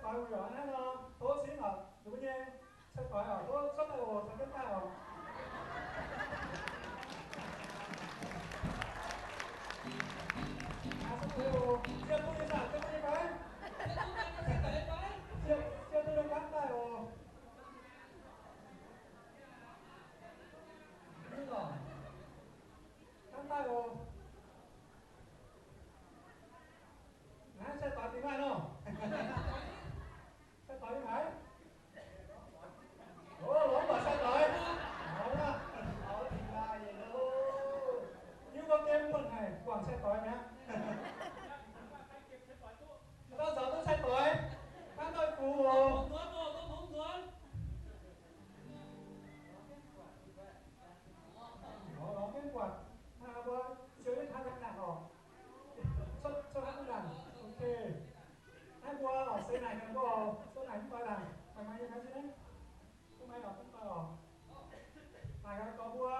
Doix wuic oc, naaiv nor, tov cingv oc, ninh mbuo nyei sai-doix oc, tov cuotv daaih oc, caux jienv daaih oc. Aa, sai-doix oc, cie duqv nyei saah, cie duqv nyei fai? Cie, cie duqv nyei gaanv daaih oc. Gaanv daaih oc. Naaiv sai-doix dingh maaih nor. Sai-doix nyei haaix? O, lorz buatc sai-doix. Hiuv gorngv gemh buonv haic, guangc sai-doix mi'aqv. Dauh zaux duqv sai-doix, hnangv doic fungx oc. Lorz, lorz jienv buatc, hnangv mbuo siou jienv taux haaix naaic oc. Cuotv, cuotv haaix naaic. Ok. Naaiv mbuo oc, seix naaic mienh mbuo oc, cuotv naaic mv doix naaic, maaih maaih nyei haaix nyungc? Mv maaih oc, mv doix oc. Naaic gaax gorx mbuo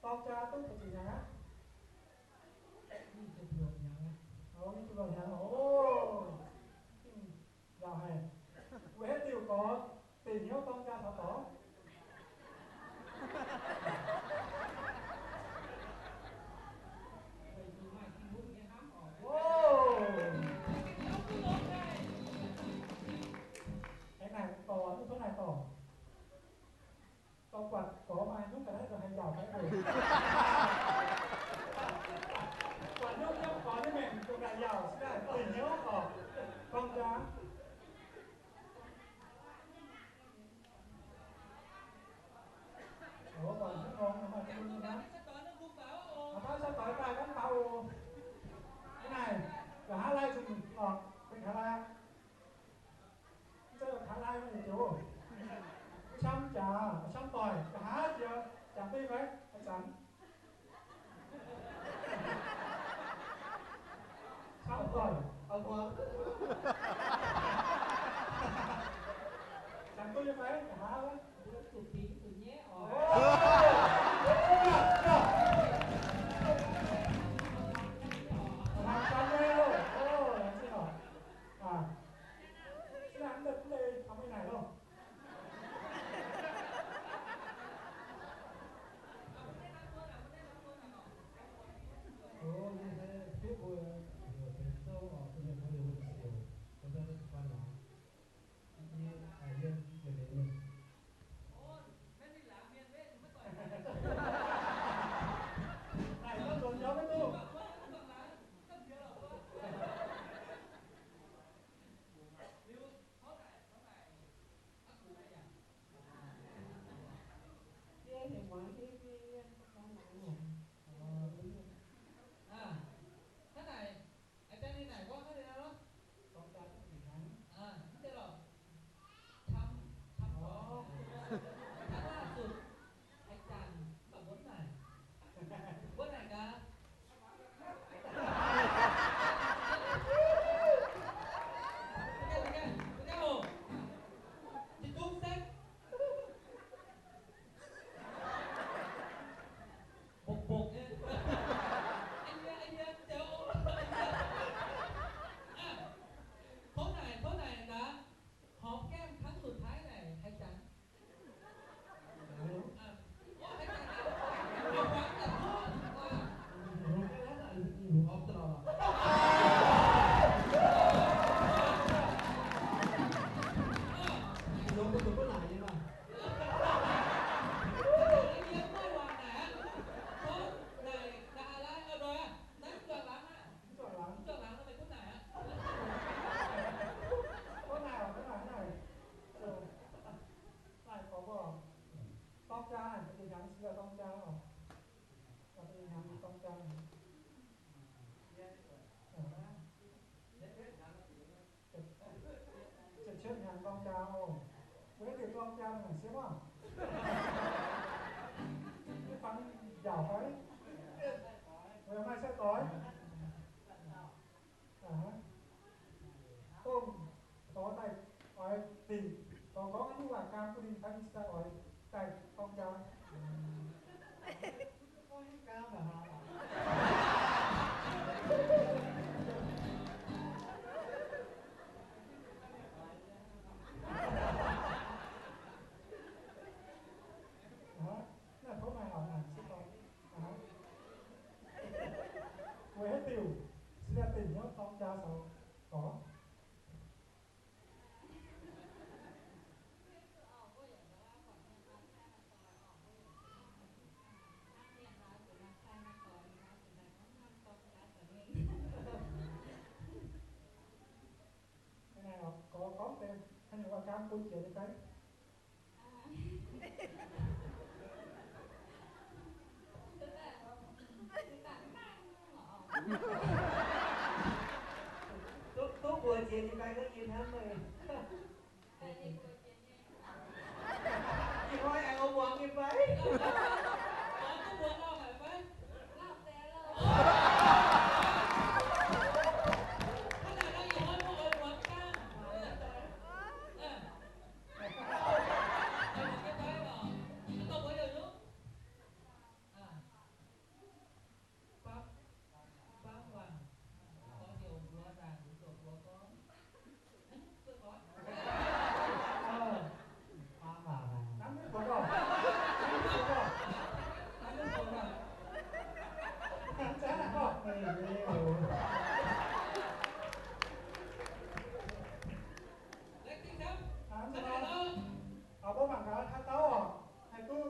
dorng jaa duqv buoz zuqc hnyangx aqv. Nyic ziepc luoqc hnyangx aqv. O, nyic ziepc luoqc hnyangx oc. Yaac haic. Weic haaix diuc gorx dingc hnyouv dorng jaa taux dorngx? Weic zuqc maaih Tin-Hungh nyei hnamv oc. Wow! Aengx naaic dorc, mv tov naaic dorc. Dorh buatc gorx maaih hnyouv ga'naaiv nzunc haih njaaux maiv oc. Buatc hnyouv yiem gorx nyei maengc nzunc ga'naaiv njaaux, se daaih dingc hnyouv oc. Dorng jaa. Oc, buatc hnyouv norm maaih Tin-Hungh nyei hnamv. Aa, baav sai-doix daaih hnangv faaux oc. Aa, naaic, nqa'haav laai nzunc oc, benx haaix laai aqv? Mv zeiz haaix laai nyei jioux. Qam jaax, qam doic, nqa'haav jiex, jangx duqv fai? Aa, zanc. Qam doic. Jangx duqv nyei fai? Nqa'haav zuqc bingx zuqc nyaiv oc. Aa, se naaic mv deix, mv deix taux mbuo naaic loh. Oc, yie se hiuv mbuo heuc Benx Zouv oc, bun ninh mbuo liouh wuonh siouc, mbuo daaih faan laangz. Yie, yie, yie liouh wuonh. Naaic gorngv nzunc nyauv maiv duqv. Hnangv naaic, aa, janx ninh naaic gorngv hnangv naaiv nor. Dorng jaa duqv nzengc hnyangx. Aa, mv deix lorqc. Qam, qam, qam laatc zuqc haaix zanc mv baac mbuo mv naaic. Mbuo naaic gaax. Mbuo ganh, mbuo ganh, mbuo ganh oc. Jiex dungv sekv. Mbopv mbopv nyei. Aa, tov naaic, tov naaic gaax. Hòm gaem ครั้งสุดท้าย naaic haaix zanc? Mv zuangx laangz. Mv zuangx laangz nor meih duqv naaic aqv. Duqv naaic oc, duqv naaic naaic. Naaic gorngv mbuo dorng jaa, da'nyeic hnyangx se dorng jaa oc. Da'nyeic hnyangx dorng jaa. Ziepc cietv hnyangx dorng jaa oc. Mbuo naaiv diuc dorng jaa naaic siemv oc. Mv fangx njaaux fai? Maaih sai-doix. Dongh dorh daaih oix dingc, dorh gorngv nyungc waac gaam bun ninh fai ninh cingx daaih oix daaih dorng jaa. Gorngv nyungc gaam la'haaix? Sou gorx. Gorngv deix haaix nyungc oix gaamv bun jiex nyei fai? Duqv, duqv mbuox jiex nyei fai gorngv yie hnamv meih. Ih hnoi aengx oix muangx nyei fai? Baav, baav wangc, gorx ziouc mbuox ndaangc, mbuox gorngv, Mbuo mangc gaax haaix dauh oc, haih duqv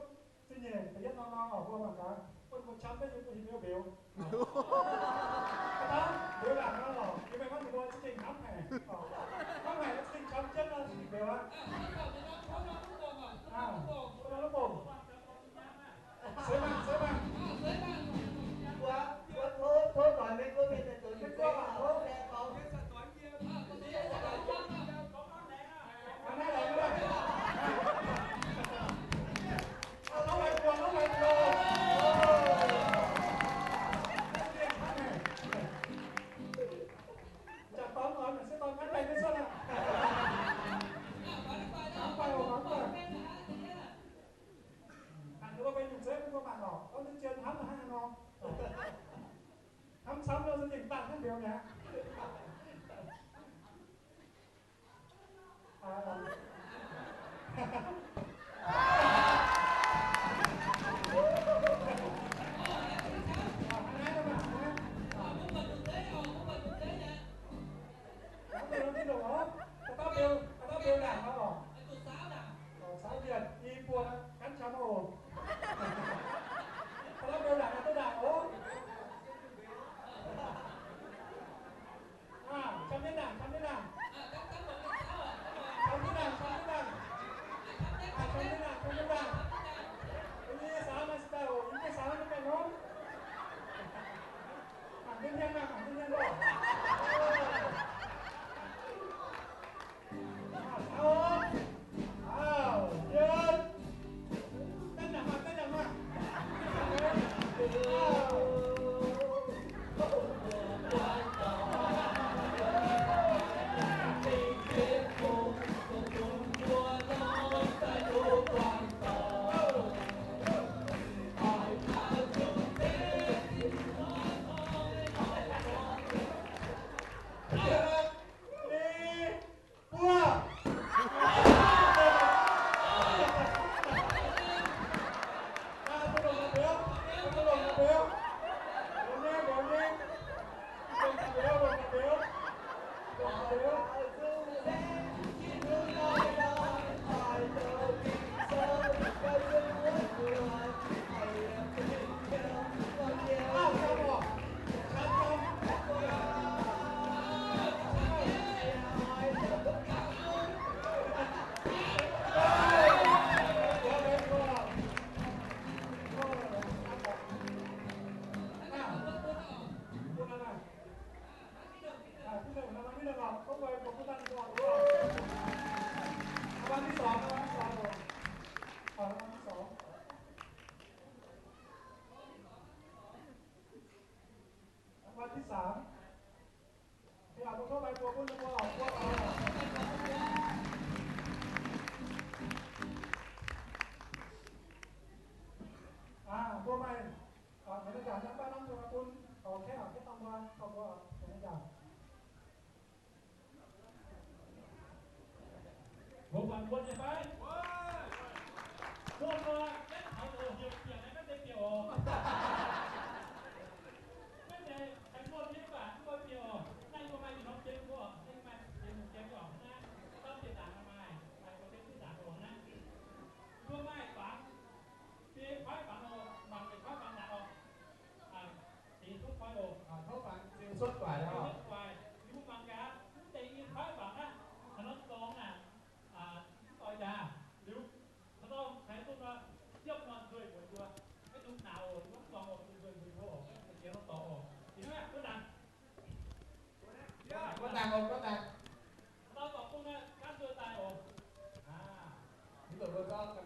zingh nyeic da'yietv norm norm oc, mbuo mangc gaax, bun mbuo camv jienv yie mbuo hipv mbiouv mbeux. Haaix dauh mbiouv ndaangc nor oc, yie mbuo gorngv ninh mbuo za'gengh hnamv haic oc. Hnamv haic za'gengh camv jienv nor za'gengh mbeux aqv. Aa, bun norm lov bouh. Seix mangc, seix mangc. Mbuo, mbuo tov, tov doic Meiv Guoqv mienh daaih zoux mienh guoqv mangc tov. Aa, naaiv laengz wuov. Aa, tov laengz buonc, tov laengz buonc. Jangx dorn oix mangc se dorn maiv baengh duqv cuotv aqv. Mangc baengh oc, mangc baengh. Hnangv nor mbuo benx nyungc zeiv bun mbuo mangc oc. Gorngv duqv zien hnamv hnangv haaix nor. Hnamv camv nor se dingc dangh hnangv mbiauz mi'aqv. Haaix dauh mbiauz, haaix dauh mbiauz ndaangc nor oc? Saauv mienh i buo ganh camv oc. Haaix dauh mbiauz ndaangc, haaix dauh ndaangc oc. Aa, camv jienv ndaangc, camv jienv ndaangc. Camv jienv ndaangc, camv jienv ndaangc. Aa, camv jienv ndaangc, camv jienv ndaangc. Yie saauv maaih sin daaih oc, yie mv gaengh saauv, mv gaengh nor. Mangc jienv hmien maah, mangc jienv hmien oc. Aa, saauv oc. Aa, yie. Rangv waanc deix sangx. รางวัลที่สาม Aa, mbuo maaih, aa, mbuo maaih, aa, mbuo maaih jangx nyei, baav hnamv mbuo bun, aa, kengx aa, kengx dangh mbuo, dangh mbuo, aa, mbuo maaih jangx. Mbuo buatc buatc nyei fai? Buatc nor, maiv taux oc, heuc bieqc naaiv maiv zeiz bieqc oc. Maiv zeiz, haih buatc nyei mv baac mv oix bieqc oc. Naaiv yie mbuo maaih Mv dungx mbuo zorqv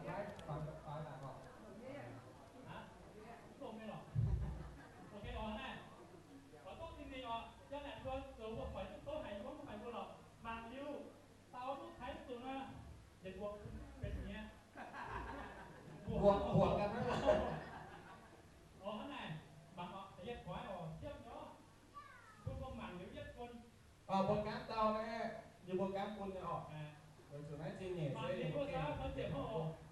ganh faix faaux naaic oc. Aa, mv dungx mingh lorqc. Ok oc, naaiv oix duqv zingh mingh oc. Yiem naaic mbuo zoux mbuo hoic duqv tov haic, yie mbuo mv hoic mbuo lorqc. Mangc liuz dau duqv taaix duqv zuqc nor, yietc mbuoqc benx nyiex. Mbuoqc, mbuoqc ga'naaiv. Oc, hnangv naaic, mangc oc, da'yietv koiv oc, siemv nor, bun mbuo mangc liuz yietv bun. Oc, mbuo gaamv dau naaiv, yie mbuo gaamv bun nyei oc. Weic zuqc naaiv zingh nyeic se yie mbuo gengh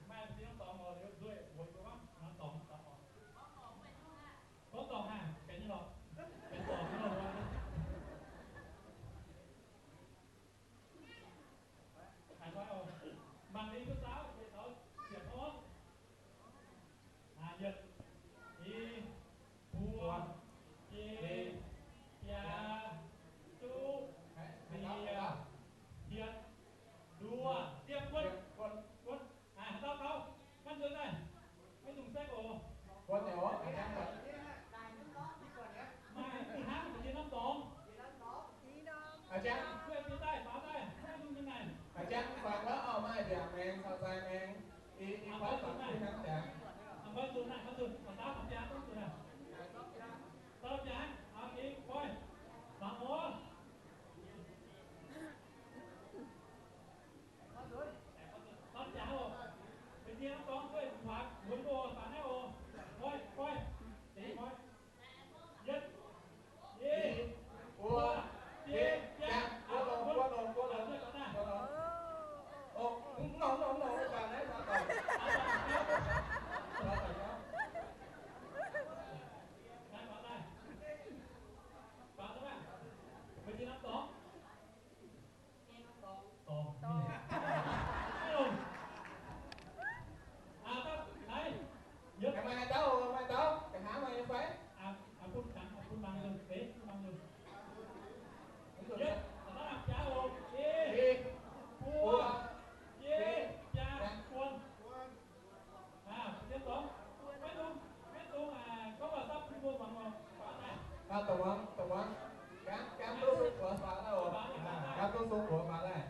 maaih ziex norm dorngx oc, liuz nzueic weic mbuo gorngv norm dorngx, norm dorngx oc. Gorngv dorngx haic, benx nyei lorqc. Benx dorngx nyei lorqc. Mangc liuz mbuo saauv, yietc saauv ziepc hnoi. Yietv, i, buo, biei, biaa, juqv, ziepc, hietv, nduov, ziepc, buonc. Buonc. Haaix dauh gauh, maiv nzuonx daaih, maiv dungx sekv oc. Buonc nyei oc. Maaih ih hnangv jiex norm dorngx. A'jang, duqv bieqc daaih, faaux daaih, maiv dungx nyei naaic. A'jang faaux wuov oc, maaih mbiaangc maengx, caux zaaix maengx. Ih, ih, faaux daaih, ih hnangv jangx. A'fai zuqc naaic, faaux zuqc, faaux daaih, faaux biaa, faaux zuqc naaic. Faaux biaa, faaux biaa, faaux biaa, faaux biaa. Faaux biaa oc. Bieqc norm dorngx duqv faaux, wuonx oc, faaux naaiv oc. Koi, koi. Yietv, i, buo, biei, biaa. Buo longx, buo longx, buo longx. Oc, mv nongx, mv nongx, mv nongx, faaux naaiv faaux dorngx. Faaux dorngx. Faaux daaih. Faaux daaih. Bieqc norm dorngx. Dorngx. Dorngx. Aa, daaih, daaih. Yietv. Maaih haaix dauh, maaih dauh, nqa'haav maaih nyei fai? Aa, bun gaax, bun mangc liuz, bun mangc liuz. Yietv, daaih lamh jaax oc. I, buo, biei, biaa, buonc. Aa, bieqc norm dorngx. Maiv dungx, maiv dungx, aa, gorngv waac sapv bun mbuo muangx oc. Faaux daaih. Aa, dongh muangx, dongx muangx. Gaamv, gaamv duqv sung buoz faaux daaih oc. Aa, gaamv duqv sung buoz faaux daaih.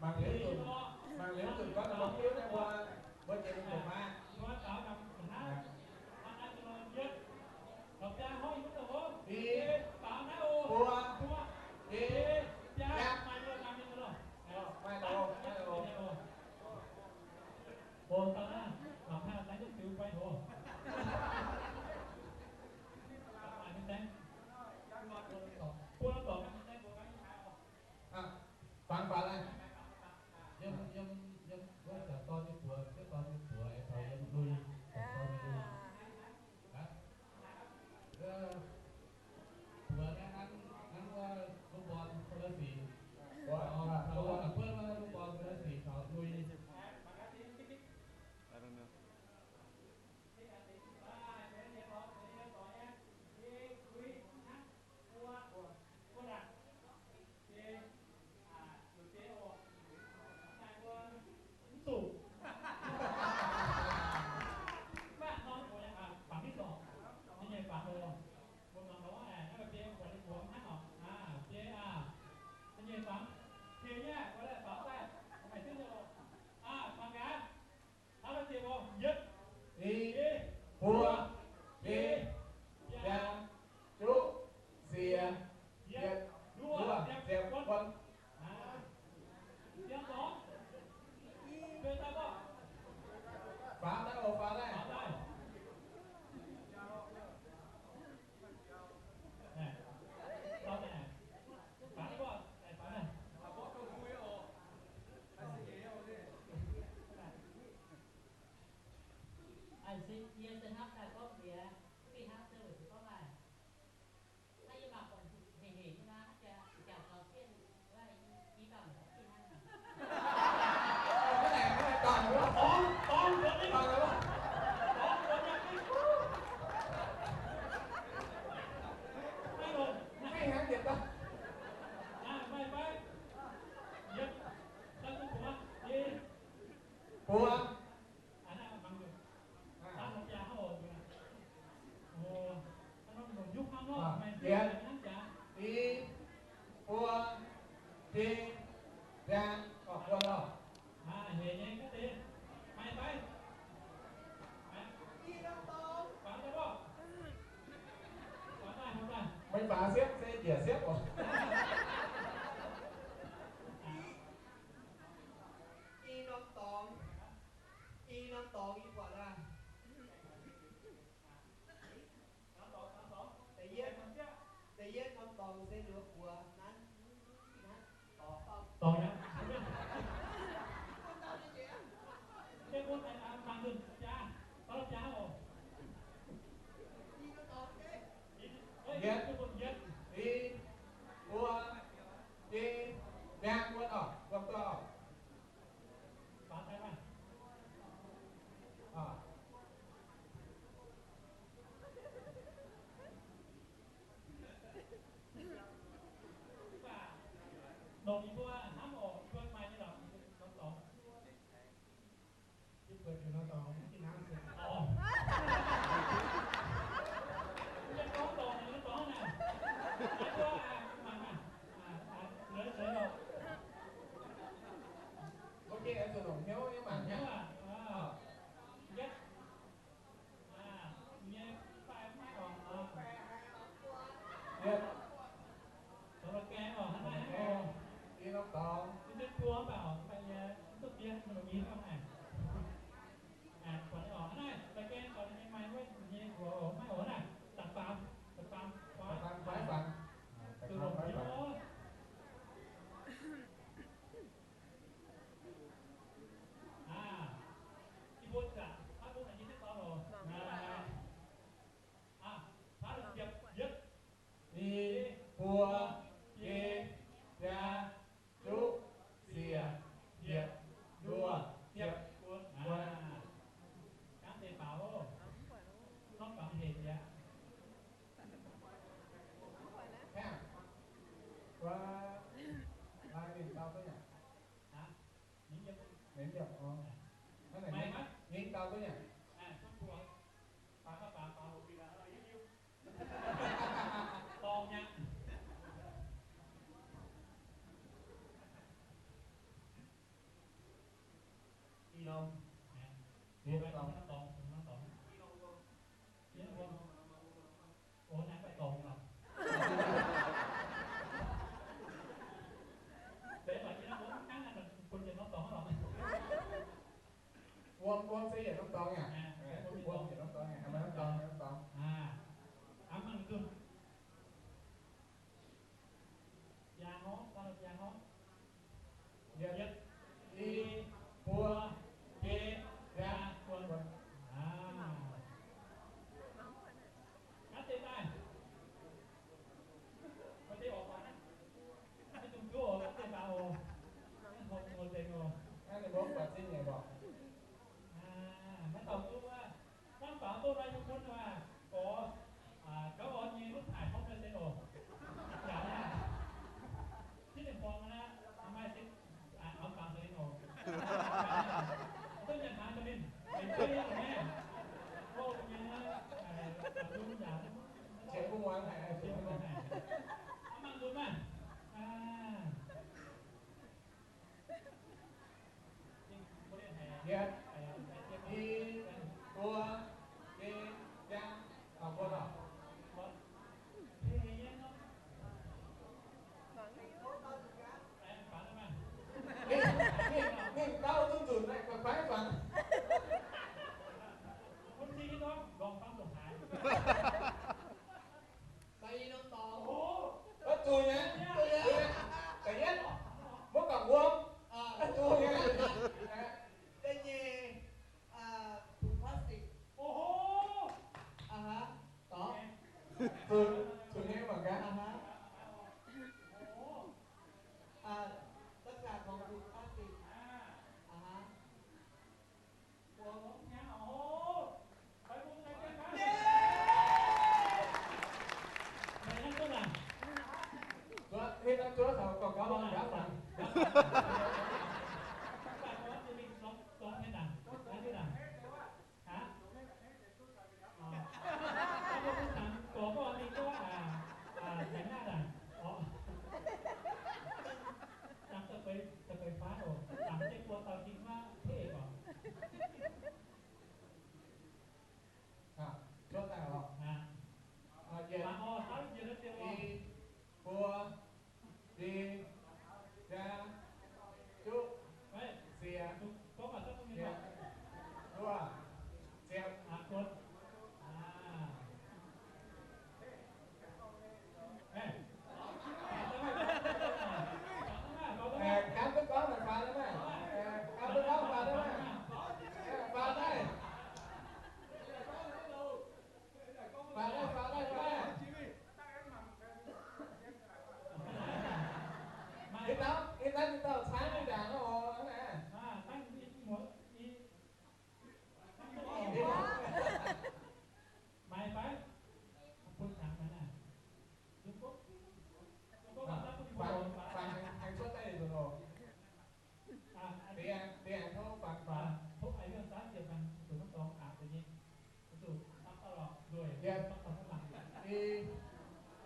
Mangc liuz zuqc, mangc liuz zuqc gorngv norm biuv nyei mbuo, mbuo jiex mingh nzengc maah. I, buo, biei, biaa. Maaih daaih oc, maaih daaih oc. Aa, fangx faaux daaih. Yiem, yiem, yiem wuov jaax dorn nyei buoz, jiex dorn nyei buoz, aengx taux yiem lui, jaax dorn nyei lui. Buoz naaiv hnangv, hnangv wuov, wuov mborn ko la sic. Taux wuov buonv wuov mborn ko la sic taux lui. Mv zuqc. Mv baac norm oc, aa, fangx mv dorngc. Ninh nyei fangx oc. Mbuo mangc nor, aa, naaiv biei buatc ninh mbuo hnangv oc. Aa, biei aa. Ninh nyei fangx. Biei nyei, mbuo laih fangx daaih. Maiv duqv nyei oc. Aa, fangx gaax. Hnangv naaiv ziepc oc. Yietv, i, buo, biei, biaa, juqv, siec, yietc, nduov, ziepc, buonc. Faaux daaih oc, faaux daaih. Aa, se yie se hnamv daaih gorngv jiex, duqv hnamv se weic zuqc gorngv naaic. Naaiv yie mangc buatc hec hec nyei naaiv, jaax taux jienv wuov, i dauh naaic fih hnangv. Dorngx, dorngx, dorngx, dorngx, dorngx, Yaac siepv oc. I norm dorngx, i norm dorngx yie buatc aqv. Da'yietv, da'yietv norm dorngx se luoqc buoz nanv, nanv dorngx. Yietv, i, buo, jei, hnyangx wuov oc, wuov doic oc. Longc yie mbuo hnamv oc, yie mbuo maaih nyei lorqc, norm dorngx. Yie buatc nor dorngx, yie hnamv se. Orqc. Yie gorngv dorngx, yie gorngv naaic. Aa, mangc maah. Aa, aa, seix seix oc. Ok, zuqc longc hnyouv nyei mangc nyei. Hnyouv aac. Aa. Yietv. Aa, nyei fai maiv oc. Yietv. Zoux la'gaeng oc, hnangv naaiv oc. Yie norm dorngx. Yie mbuo mv baac oc, mv baac yie mv duqv diev, mv longc yie hnangv naaic. Aa, buatc nyei oc, hnangv naaiv la'gaeng buatc nyei maaih wuov nyei mbuox oc, maiv oc naaic. Da'faam, da'faam, da'faam, da'faam. Zuqc longc hnyouv oc. Aa, yie mbuo zaqc, aa, mbuo naaic yie zieqv dorngx oc. Aa, aa, ziepc, yietv, i, buo, jei, biaa, juqv, ziec, yietc, luoh, ziepc, buo. Aa, gaanv deix faaux oc. Norm dorngx hec mi'aqv. Hnangv, wuov, lai ninh dau duqv nyanc. Ninh yiem, ninh yiem oc. Hnangv naaic, ninh dau duqv nyanc. Dorngx nyei. I norm. Dorngx, dorngx, dorngx. Ov, naaiv mv baac dorngx lorqc. Deix lorqc, yie naaiv mbuo mv hnangv naaiv, bun yietc norm dorngx lorqc. Wuom, wuom se yietc norm dorngx aqv.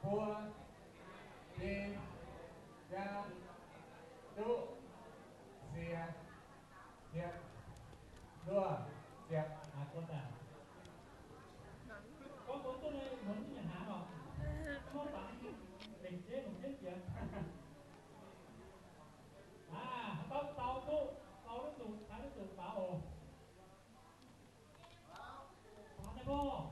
Buo, jin, jaa, duqv, siex, hietc, luoh, ziepc. Aa, gorngv daaih. Gorngv duqv naaiv muonz nyei hnaangx oc. Mv baac lengc jeiv longc jienv jiex. Aa, haaix dauh dau duqv, dau duqv zuqc, taaix duqv zuqc baaux oc. Baaux daaih gorngv.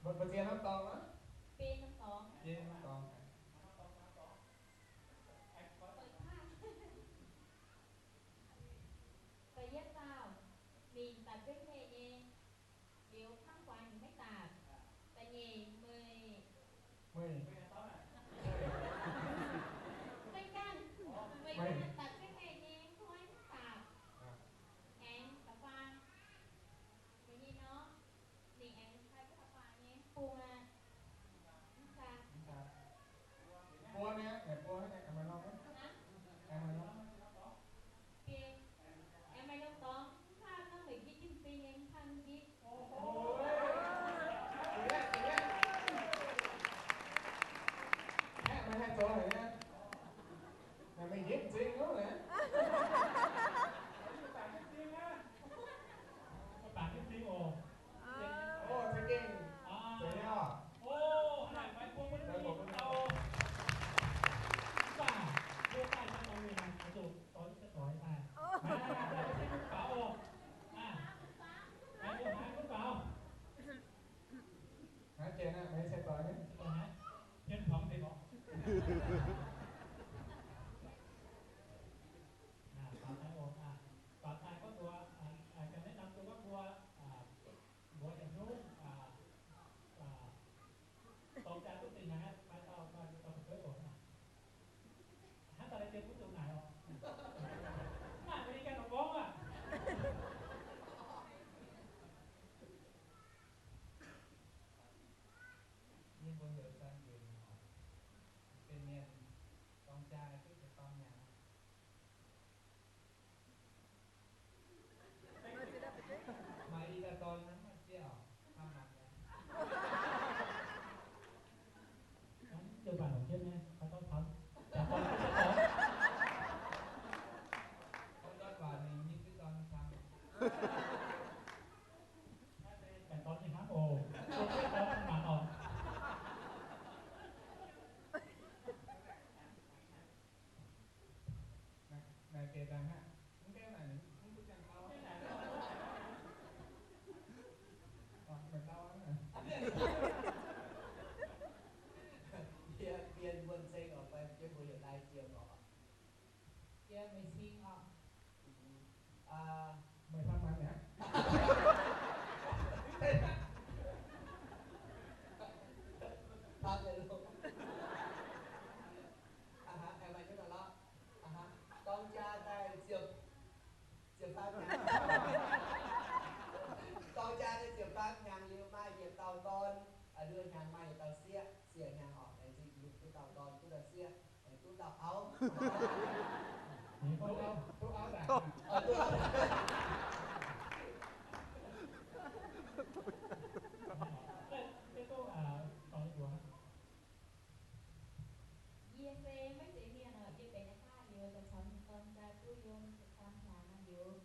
Mbuo, mbuo zien norm dorngx aqv. Biei norm dorngx. Biei norm dorngx. Da'yietv dauh, ninh daaih kuinv heh nyei, liuz hnangv guaax ninh maiv daaih. Da'nyeic, meih, meih, meih ganh, meih ganh daaih kuinv heh nyei, hnoi mv daaih. Aengx da'faam, meih nyei norm, ninh aengx daaih kuinv da'faam nyei, bung aqv. Mv daaih. Buo nyei, buo nyei, aengx maaih norm. Aengx maaih norm. Biei, aengx maaih norm dorngx, mv daaih nor meih njipv jienv zingh nyei, mv daaih njipv. Aeqv, meih haih zoux haic nyei. Naaic meih njipv zingh nyungc naaic. Mv baac mv zingh oc. Aa. Ov, za'gengh, aa, zeiz nyei oc. Ov, hnangv naaic fai bun mbuo nyei dau. Mv baac mbuo daaih caux doix mingh naaic, oix zuqc doix nyei caux doix daaih. Aa, daaih mbuo se mbuo faaux oc. Aa, daaih mbuo haaix mbuo faaux. Haaix janx aqv, meih caux doix nyei? Caux doix haaix? Tien tongx deix oc. Aa, faaux daaih oc. Aa, faaux daaih gorngv mbuox, aa, aa, ganh naaiv norm zuqc gorngv mbuo, aa, mbuox yietc zungv, aa, aa, dorng jaa duqv zinh hnaangx aqv, maaih dauh, maaih dauh fu'jueiv oc. Hnangv daaih lai jiem mv zuqc naaic oc. Mv naaic mbuo ninh ganh oix gorngv aqv. Yie mbuo heuc San Yunh oc. Benx mienh dorng jaa duqv ziepc faam hnyangx aqv. Maaih ih dauh dorn hnangv maaih sieqv oc, camv mangc nyei. Mv zeiz baac longc jienv nyei, haaix dauh camv? Gorngv ndortv waac mingh nyei sieqv dorn camv. Naaiv se baeqc dorn nyei hnangv oc. Sieqv dorn camv mangc oc. Naaic, naaic biec daaih hnangv. Mv gaengh naaic, mv duqv ziangh dau. Mv dau aqv. Yie mienh muonh ceng oc, fai jienv mbuo heuc lai jiem oc. Yie meih cing oc. Aa, meih camv mangc aqv. Camv nyei loh. Aa, aengx maaih nyungc nor lorqc. Aa, dorng jaa daaih ziepc, ziepc faam hnyangx. Dorng jaa daaih ziepc faam hnyangx liuz maaih yietc dauh dorn, aa, nduov hnyangx maaih yietc dauh sieqv, sieqv hnyangx oc, laengz zingh Tin-Hungh duqv dauh dorn, duqv dauh sieqv, duqv dauh auv. Duqv auv daaih. Yie se maiv zeiz mienh oc. Yie benx aqv daaih liuz daaih caux ninh dorn jaa duqv yiem ziepc faam hnyangx liuz,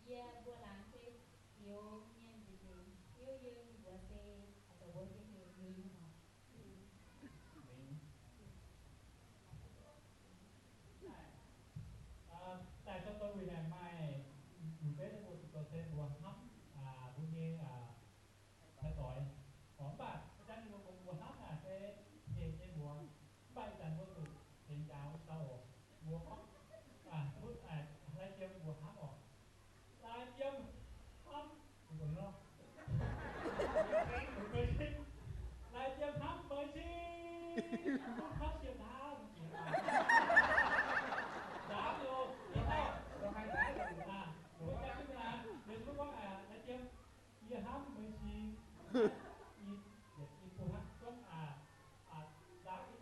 yie mbuo laangz se zioux mienh nzengc nzengc. Hnyouv yiem mbuox se, aa, zoux mbuo se heuc Mingh oc. Mingh. Daaih gorngv dongh wuic naaic maaih nyungc beiv mbuo zuqc zoux se mbuox hnamv mbuo nyei caux doix. Mv baac jangx ninh mbuo mbuox hnamv naaic se hec nyei mbuox. Mv baac ih zanc mbuo zuqc tengx njaaux dauh oc. Mbuo gorngv, mbuo, lai jiem mbuox hnamv oc. Lai jiem hnamv, lai jiem hnamv meih cing, mbuo hnamv jiem hnamv jiex. Nzaamv oc, mbuo gorngv, lai jiem, yie hnamv meih cing. Yie, yie mbuo hnamv gorngv, nzaamv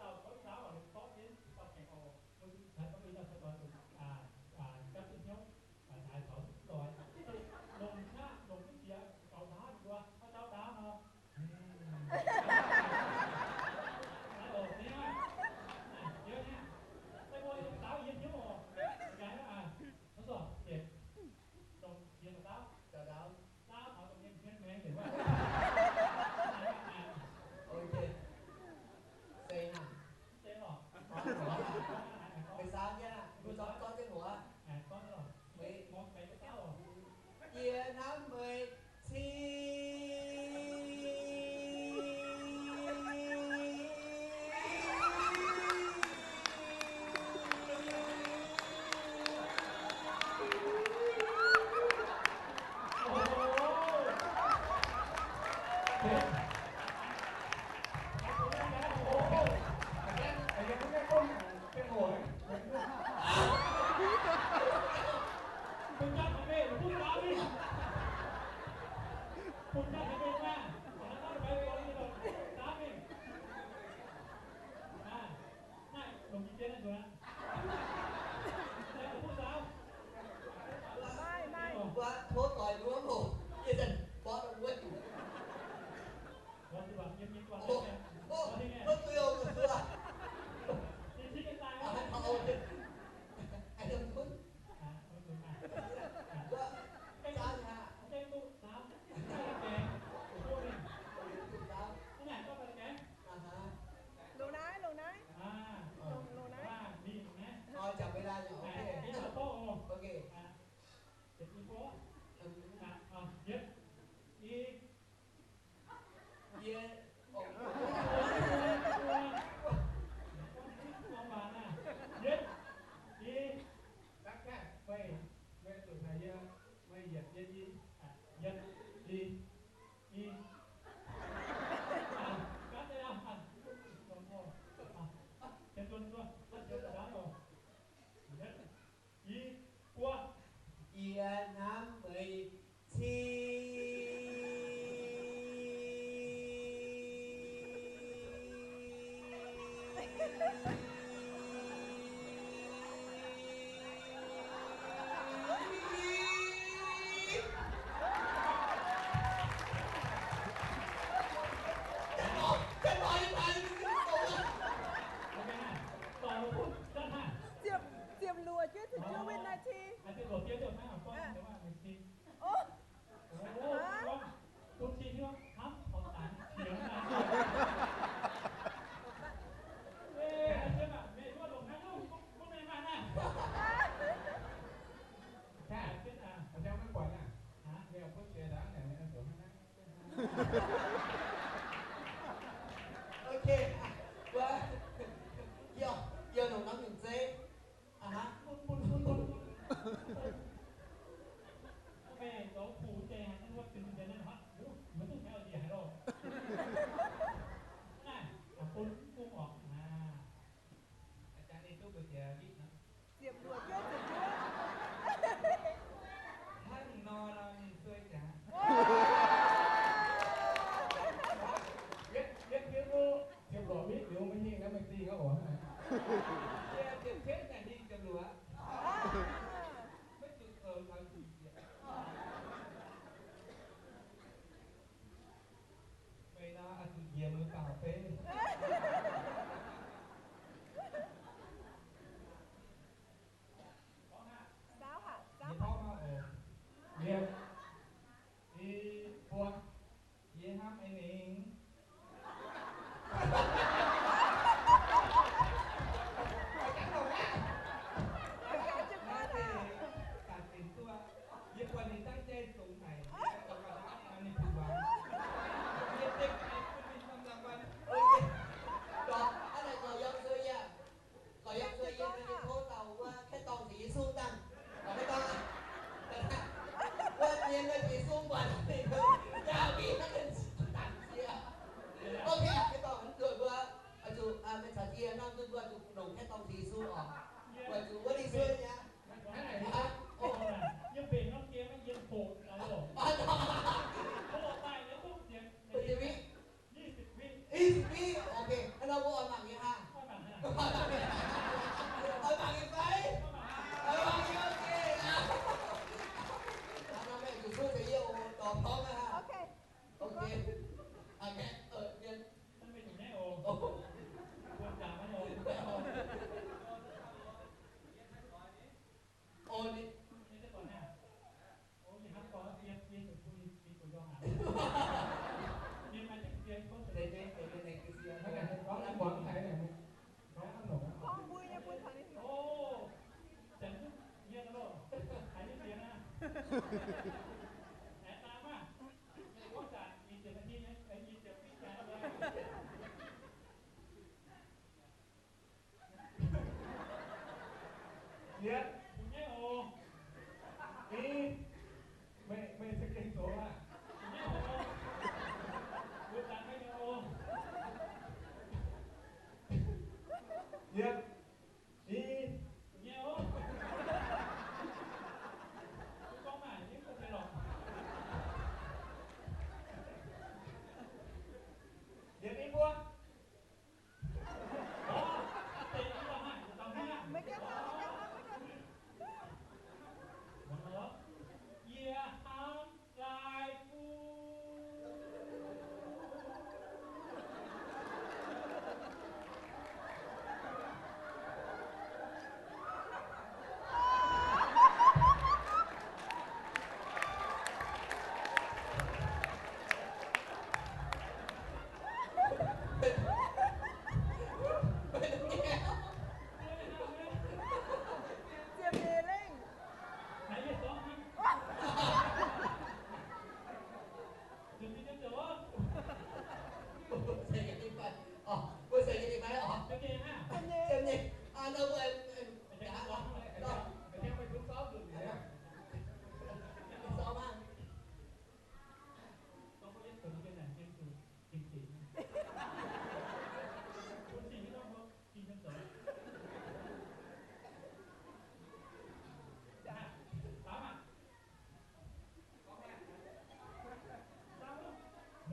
Maaih, maaih. Wuov tov doix nduov loh, yie zanc borqv wuov zuqc. Wuov zuqc, wuov zuqc. Loz naaiv, loz naaiv. Loz naaiv. Yie, yietv, i, gapv gapv, meih, meih zuqc haiz yie, meih yietc yie i, yietv, i, i. Yie hnamv meih cing.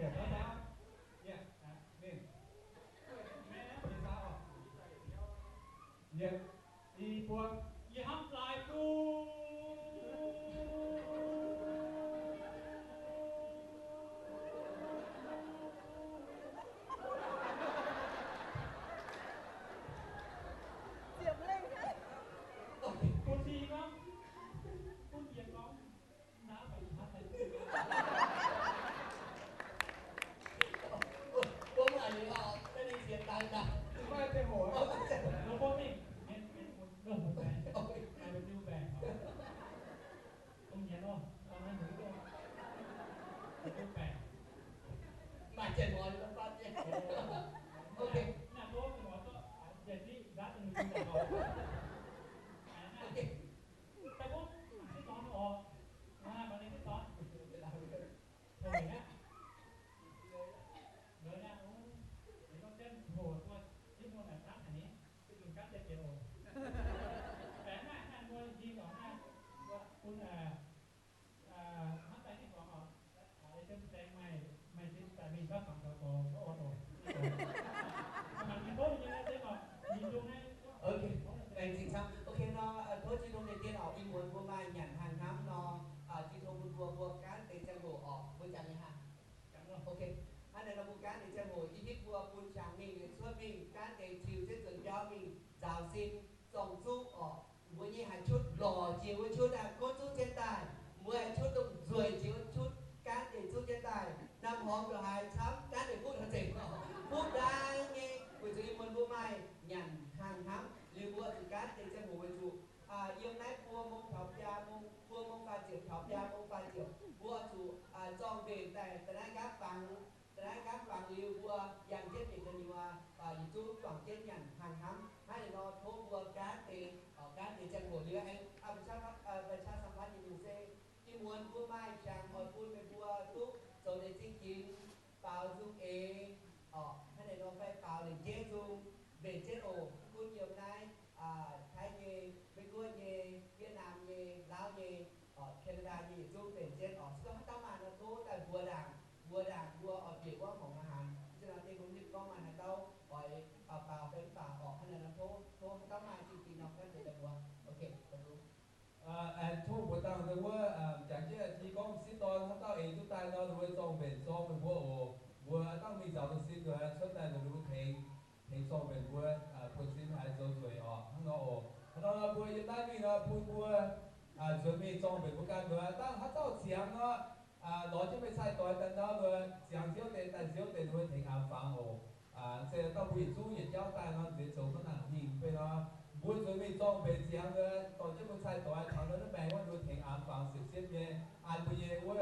Yietc, i buo, i hnamv laaix duqv. Bun ninh gorngv, bun yie gorngv, naaiv maiv hnamv daaih. Mbuo maaih liuz oc, maiv ninh sienx daaih daaih. Maiv ziangh hoc, mbuo mingh, mienh, mienh, mbuo mingh, mbuo mingh baengc, maiv mbuo jiu baengc oc. Dongh nyienz oc, dongh naaiv hnyouv oc, jiu baengc. Maaih ziangh hoc, ok. Naaiv mbuo mingh oc, yietc diqv nzatv dongh jiu baengc oc. Ok. Daaih mbuo mangc sieqv dorn oc. Mangc ninh sieqv dorn. Taux weic aqv. Nzunc aqv, o, ninh gorngv jienv hoc mbuo Iu-Mienh naaic zaangv haic ni, se nzunc gaanv deix jiex oc. Aengx naaiv, naaiv mbuo yie dorngx naaiv, mbuo bun, hnamv daaih ninh dorngx oc, ei jienv baeng maaih, maaih jienv daaih mingh gaav fangx taux gorx orn oc. Mangc ninh bouv nyei naaiv jienv oc, ninh ndongc naaiv. Ok, laengz zingh camv. Ok nor, tov Tin-Hungh deix dien oc, ih muonz mbuo maaih nyanc hnaangx hnamv nor, Tin-Hungh bun mbuo, mbuo gaanv deix ziangh hoc oc, mbuo jangx nyei haaix? Ok, hnangv naaiv nor mbuo gaanv deix ziangh hoc, i hitv mbuo bun qangx mingh, cuotv mingh, gaanv deix tiux jienv nzuonx biauv mingh nzaaux sin, zorng zuqv oc. Mbuo nyei haaix qutv lorz jiex wuov qutv aqv, gunv zuqv jienv daaih. Mbuo haaix qutv dongh nzueic jiex wuov qutv, gaanv deix zuqv jienv daaih. Naamh hormx ndongc haaix camv, gaanv deix butv haaix zeiz, butv ndaang nyei, weic zuqc ih muonz mbuo maaih nyanc hnaangx hnamv, liuz mbuo zuqc gaanv deix ziangh hoc weic zuqc yiem naaiv buo mong taux biaa mong, buo mong faah ziepc taux biaa mong faah ziepc, mbuo zuqc zorng mbenc daaih, da'naaiv nqaapv fangx, da'naaiv nqaapv fangx liuz mbuo yangh jienv mbenc gu'nyuoz, yietc zungv juangc jienv nyanc hnaangx hnamv. Hnangv naaiv nor tov mbuo gaanv deix, gaanv deix ziangh hoc liuz aengx ประชาสัมพันธ์ nyei nyungc se, ih muonz mbuo maaih qangx oix bun meih mbuo duqv zoux deix zingh ginx, baaux nzung eix, orqc, hnangv naaiv nor fai baaux lengc jeiv nzung, mbenc jienv oc, gunv yiem naaiv, Taiv nyei, Meiv Guoqv nyei, Vietnam nyei, Laauv nyei, orqc, Canada nyei yietc zungv mbenc jienv orqc. Se gorngv haaix dauh maaih nor tov daaih mbuox ndaangc, mbuox ndaangc mbuo oix bieqc wuov horngc la'hnaanx. Ih zanc naaiv deix mbuo mv gorngv maaih haaix dauh oix baaux fai mv baaux orqc, hnangv naaiv nor tov, tov haaix dauh maaih zingh ginx nor gaanv deix daaih mbuox. Ok, aengx tov mbuox dangh dongh wuov, jangx jienv yie gorngv sieqv dorn haaix dauh eix duqv daaih nor, dongh wuov zorng mbenc zorng meih mbuo oc. Mbuo dangh mingh nzaaux sin nduov cuotv daaih dongh mbuo tengx, tengx zorng mbenc mbuo, buonv sin haiz zoux nzueic orqc. Hnangv nor oc, hnangv nor mbuo yiem naaiv mingh nor bun mbuo nzuonx mingh zorng mbenc mbuo ganh nduov. Dangh haaix dauh ziangx nor, lorz jienv meih cai-doix daaih nor nduov, ziangx nziouv deix daaih nziouv deix nduov tengx amx fangx oc. Se dauh mbuo yietc zungv yietc jauv daaih nor nziex zoux hnangv naaic mingh fai nor, mbuo nzuonx mingh zorng mbenc ziangx nduov, dorh jienv mbuo cai-doix taux nduov naaiv maengx wuov nduov tengx amx fangx siepv-siepv nyei an mbuo nyei wuov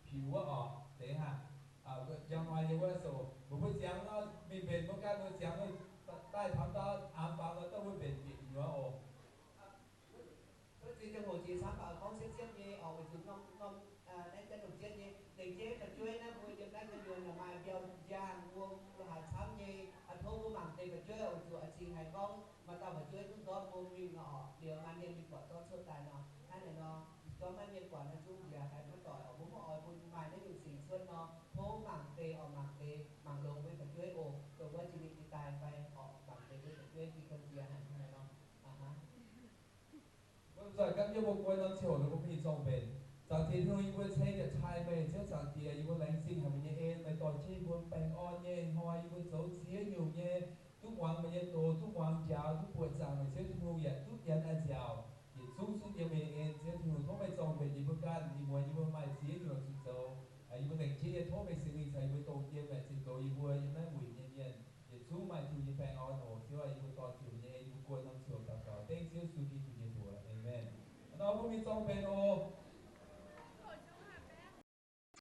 piux wuov orqc deix hnangv. Njang hnoi nyei wuov soc, mbuo mbuo ziangx nor mingh mbenc mbuo ganh nduov ziangx daaih taux ndau amx fangx nor dauh mbuo mbenc bieqc gu'nyuoz oc. Cuotv zinh ziangh hoc jiex camv baac gorngv siepv-siepv nyei oc, weic zuqc norm, norm naaiv jatv longc jienv nyei. Lengc jeiv fu'jueiv naaiv mbuo yiem naaiv gu'nyuoz maaih mbiauh njang wuom lo haaix camv nyei. Tov mbuo mangc deix fu'jueiv oc, weic zuqc cingx haiz gorngv maaih dauh fu'jueiv duqv ndortv wuom mingh nor oc, liuz maaih mienh mingh buatc zorqv cuotv daaih nor. Hnangv naaic nor, se gorngv maiv mienh buatc nor zungv nziex haiz maiv doic oc. Mbuo mv oix bun maaih naaiv nyungc sic cuotv nor, tov mangc deix oc, mangc deix, mangc longx mbuo fu'jueiv oc, dongh wuov jiex mingh jiex daaih fai oc, mangc deix mbuo fu'jueiv jiex gong nziex haic hnangv naaic nor. Mbuo zoih gapv yiem mbuo guon norm ziangh hoc ninh mbuo mingh zorng mbenc. Zaangc Diex Tin-Hungh, yie mbuo ceix yietc taaih meih Ziouv Zaangc Diex, yie mbuo laengz zingh haic meih nyei en, meih dorh jienv yie mbuo baengh orn nyei hnoi, yie mbuo zoux ziex nyungc nyei, duqv muangx meih nyei doz, duqv muangx njaaux, duqv buoqc zaangc meih Ziouv Tin-Hungh yaac duqv nyanc naaiv nziaauc. Yietc zungv zungv yiem meih nyei en, Ziouv Tin-Hungh, tov meih zorng mbenc yie mbuo ganh. Ih muonz yie mbuo maaih ziex nyungc zuqc zoux, yie mbuo laengz jienv nyei tov meih Singx Lingh caux yie mbuo dongh yiem maengc zinh goux yie mbuo yiem naaiv wuic nyei mienh. Yietc zungv maaih Tin-Hungh nyei baengh orn oc. Ziouv aac, yie mbuo dorh Tin-Hungh nyei en, yie mbuo guon norm ziouc daux gaux dengv Ziouv Yesu Giduc nyei mbuox. Aamen. Hnangv nor mbuo mingh zorng mbenc oc.